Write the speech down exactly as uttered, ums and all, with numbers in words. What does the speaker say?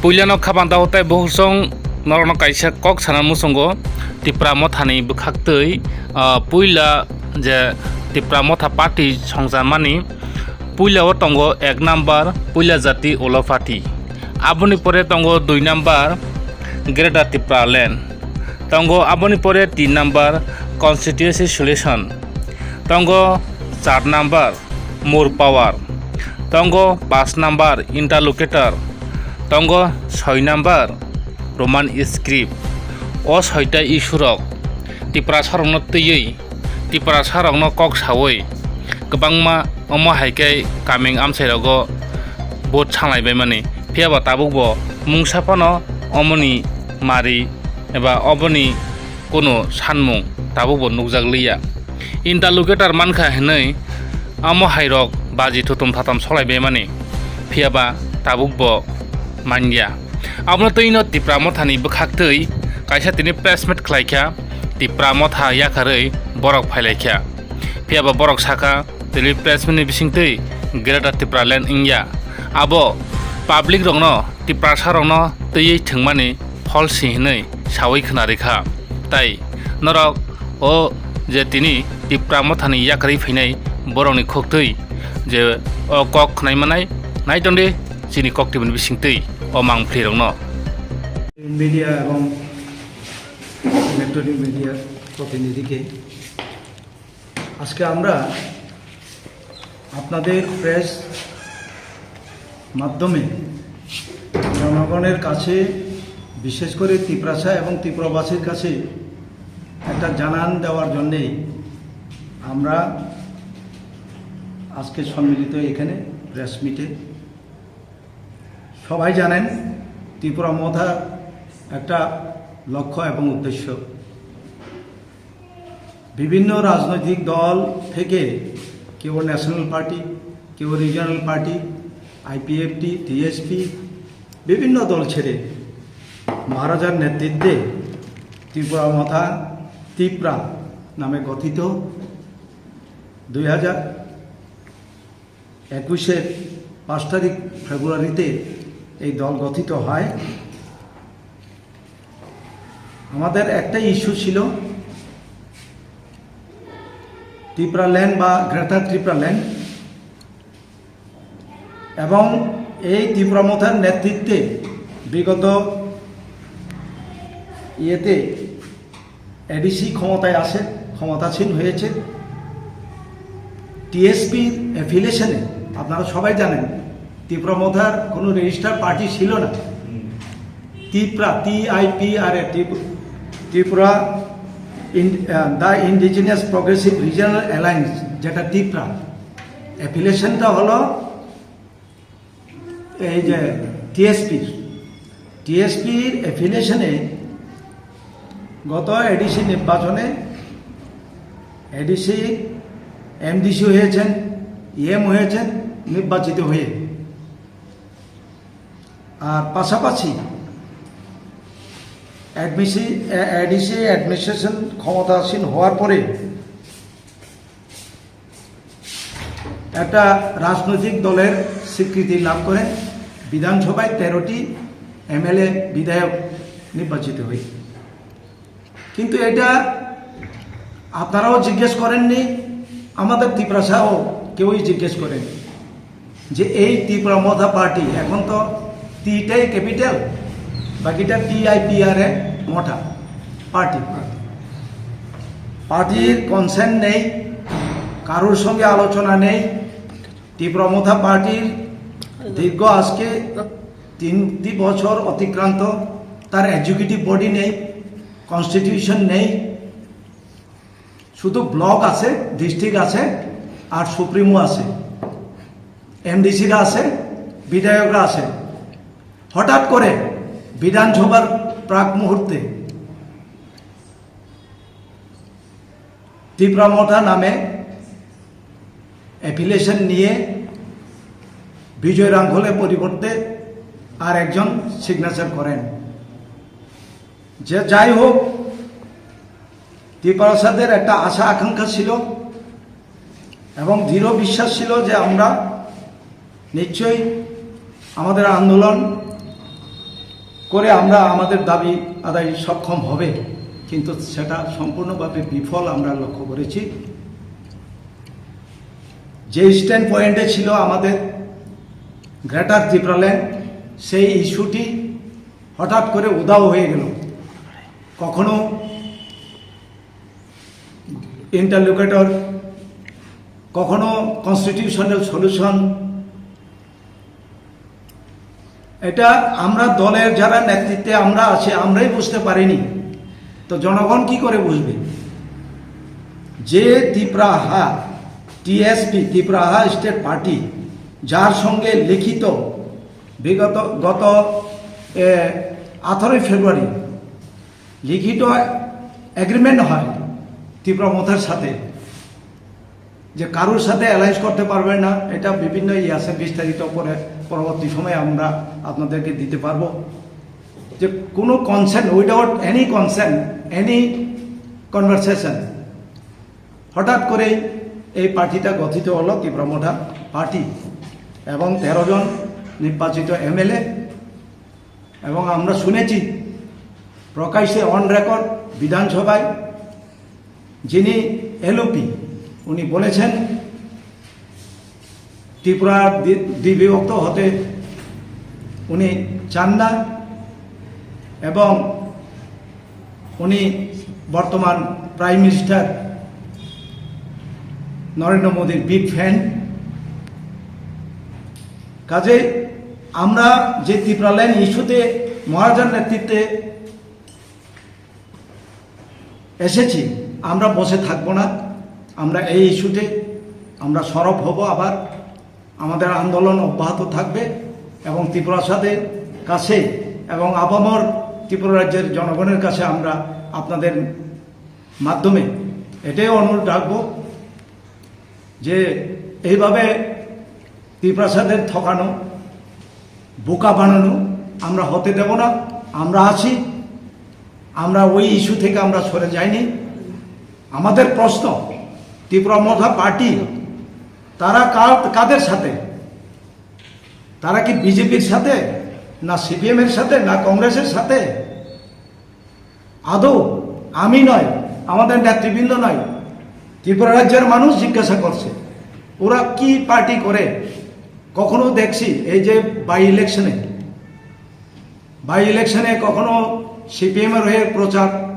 Puilano khabang dahotai bohorchong norokno kaisa kok sana muchungo. Tipra Mothani bwkhaktwi, ah, puila je Tipra Motha party songcharmani, puilao tongo ek number Puila Jati Ulo Party, aboni pore tongo dui number Greater Tipraland, tongo aboni pore tin number Constituency Solution, tongo char number More Power, tongo paanch number Interlocutor, tongo soi number Roman Script. O soita issue rok Tiprasarokno twiwi, Tiprasarokno kok sawi kwbangma omo hai khe kaming amchairogo vote sanglaibaimani. Phiyaba tabukbo mungsa phano omoni mari eba oboni kunu sanmung tabukbo nukjak liya. Interlocutor mankha hinwi amo hairok baji thutum thatam solaibaimani, phiyaba tabukbo manya. Abono twino Tipra Mothani bwkhaktwi kaisa tini press meet khlaikha, Tipra Motha yakarwi borok phailaikha. Phiyaba borok sakha, tini press meet ni bisingtwi Greater Tipraland wngya. Abo public rokno, Tiprasa rokno twiwi thwngmani pholsi hinwi sawi khwnarikha. Tai norok o je tini Tipra Mothani yakarwi phainai borokni khuktwi je o kok khwnai manai, nai tongdi chini kok tibini bisingtwi o mangphlirokno. Media এবং ইলেকট্রনিক মিডিয়ার প্রতিনিধিকে আজকে আমরা আপনাদের প্রেস মাধ্যমে জনগণের কাছে, বিশেষ করে তিপ্রাসা এবং ত্রিপুরাবাসীর কাছে একটা জানান দেওয়ার জন্যেই আমরা আজকে সম্মিলিত এখানে প্রেস মিটে। সবাই জানেন, ত্রিপুরা মথার একটা লক্ষ্য এবং উদ্দেশ্য, বিভিন্ন রাজনৈতিক দল থেকে কেউ ন্যাশনাল পার্টি, কেউ রিজিয়নাল পার্টি, আইপিএফটি, টিএসপি, বিভিন্ন দল ছেড়ে মহারাজার নেতৃত্বে ত্রিপুরা মথা, তিপ্রা নামে গঠিত দুই হাজার একুশের পাঁচ তারিখ ফেব্রুয়ারিতে এই দল গঠিত হয়। আমাদের একটাই ইস্যু ছিল, ত্রিপুরা ল্যান্ড বা গ্রেটার ত্রিপুরা ল্যান্ড, এবং এই ত্রিপুরা মথার নেতৃত্বে বিগত ইয়েতে এডিসি ক্ষমতায় আসে, ক্ষমতাসীন হয়েছে। টিএসপির অ্যাফিলিয়েশনে আপনারা সবাই জানেন, ত্রিপুরা মথার কোনো রেজিস্টার পার্টি ছিল না। Tipra, T I P R A, ত্রিপু-, ত্রিপুরা ইন-, uh, the indigenous progressive regional alliance, যেটা তিপ্রা, অ্যাফিলিয়েশনটা হলো এই যে টিএসপির, টিএসপির অ্যাফিলিয়েশনে গত এডিসি নির্বাচনে এডিসি, এমডিসি হয়েছেন, ইএম হয়েছেন নির্বাচিত হয়ে। আর পাশাপাশি অ্যাডমিসি-, এ-, এডিসি অ্যাডমিনিস্ট্রেশন ক্ষমতাসীন হওয়ার পরে একটা রাজনৈতিক দলের স্বীকৃতি লাভ করে বিধানসভায় তেরোটি এমএলএ বিধায়ক নির্বাচিত হই। কিন্তু এটা আপনারাও জিজ্ঞেস করেননি, আমাদের তিপ্রাসাও কেউই জিজ্ঞেস করেনি যে এই ত্রিপুরা মথা পার্টি, এখন তো টিটাই ক্যাপিটাল, বাকিটা টিআইপিআরএ মথা পার্টি। পার্টির কনসেন্ট নেই, কারোর সঙ্গে আলোচনা নেই। ত্রিপুরা মথা পার্টির দীর্ঘ আজকে তিনটি বছর অতিক্রান্ত, তার এক্সিকিউটিভ বডি নেই, কনস্টিটিউশন নেই, শুধু ব্লক আছে, ডিস্ট্রিক্ট আছে, আর সুপ্রিমো আছে, এমডিসিরা আছে, বিধায়করা আছে। হঠাৎ করে বিধানসভার প্রাক মুহূর্তে তিপ্রা মথা নামে অ্যাফিলিয়েশন নিয়ে বিজয় রাংখলের পরিবর্তে আর একজন সিগনেচার করেন। যে যাই হোক, তিপ্রাসাদের একটা আশা আকাঙ্ক্ষা ছিল এবং দৃঢ় বিশ্বাস ছিল যে আমরা নিশ্চয়ই আমাদের আন্দোলন করে আমরা আমাদের দাবি আদায় সক্ষম হবে, কিন্তু সেটা সম্পূর্ণভাবে বিফল আমরা লক্ষ্য করেছি। যে স্ট্যান্ড পয়েন্টে ছিল আমাদের গ্রেটার ত্রিপুরাল্যান্ড, সেই ইস্যুটি হঠাৎ করে উধাও হয়ে গেল। কখনো ইন্টারলোকেটর, কখনো কনস্টিটিউশনাল সলিউশন। এটা আমরা দলের যারা নেতৃত্বে আমরা আছি, আমরাই বুঝতে পারিনি, তো জনগণ কি করে বুঝবে? যে ত্রিপুরা হাহা, টিএসপি, ত্রিপুরা হাহা স্টেট পার্টি, যার সঙ্গে লিখিত বিগত, গত আঠারোই ফেব্রুয়ারি লিখিত এগ্রিমেন্ট হয় ত্রিপুরা মথার সাথে, যে কারোর সাথে অ্যালায়েন্স করতে পারবে না, এটা বিভিন্ন ইয়ে আছে, বিস্তারিত পরে পরবর্তী সময়ে আমরা আপনাদেরকে দিতে পারবো। যে কোনো consent, without any consent, any conversation, হঠাৎ করেই এই পার্টিটা গঠিত হলো ত্রিপুরা মথা পার্টি, এবং তেরো জন নির্বাচিত এমএলএ। এবং আমরা শুনেছি প্রকাশ্যে অন রেকর্ড বিধানসভায় যিনি এলওপি, উনি বলেছেন ত্রিপুরা দ্বি- দ্বিবিভক্ত হতে উনি চান না, এবং উনি বর্তমান প্রাইম মিনিস্টার নরেন্দ্র মোদীর বিগ ফ্যান। কাজে আমরা যে ত্রিপুরাল্যান্ড ইস্যুতে মহারাজার নেতৃত্বে এসেছি, আমরা বসে থাকবো না। আমরা এই ইস্যুতে আমরা সরব হব, আবার আমাদের আন্দোলন অব্যাহত থাকবে এবং ত্রিপুরাসাদের কাছে এবং আপামর ত্রিপুরা রাজ্যের জনগণের কাছে আমরা আপনাদের মাধ্যমে এটাই অনুরোধ রাখবো যে এইভাবে ত্রিপুরাসাদের ঠকানো, বোকা বানানো আমরা হতে দেব না। আমরা আছি, আমরা ওই ইস্যু থেকে আমরা সরে যাইনি। আমাদের প্রশ্ন, ত্রিপুরা মথা পার্টি, তারা কার- কাদের সাথে? তারা কি বিজেপির সাথে, না সিপিএম এর সাথে, না কংগ্রেসের সাথে? আদৌ আমি নয়, আমাদের নেতৃবৃন্দ নয়, ত্রিপুরা রাজ্যের মানুষ জিজ্ঞাসা করছে ওরা কি পার্টি করে। কখনো দেখছি এই যে বাই ইলেকশনে, বাই ইলেকশনে কখনো সিপিএম এর হয়ে প্রচার,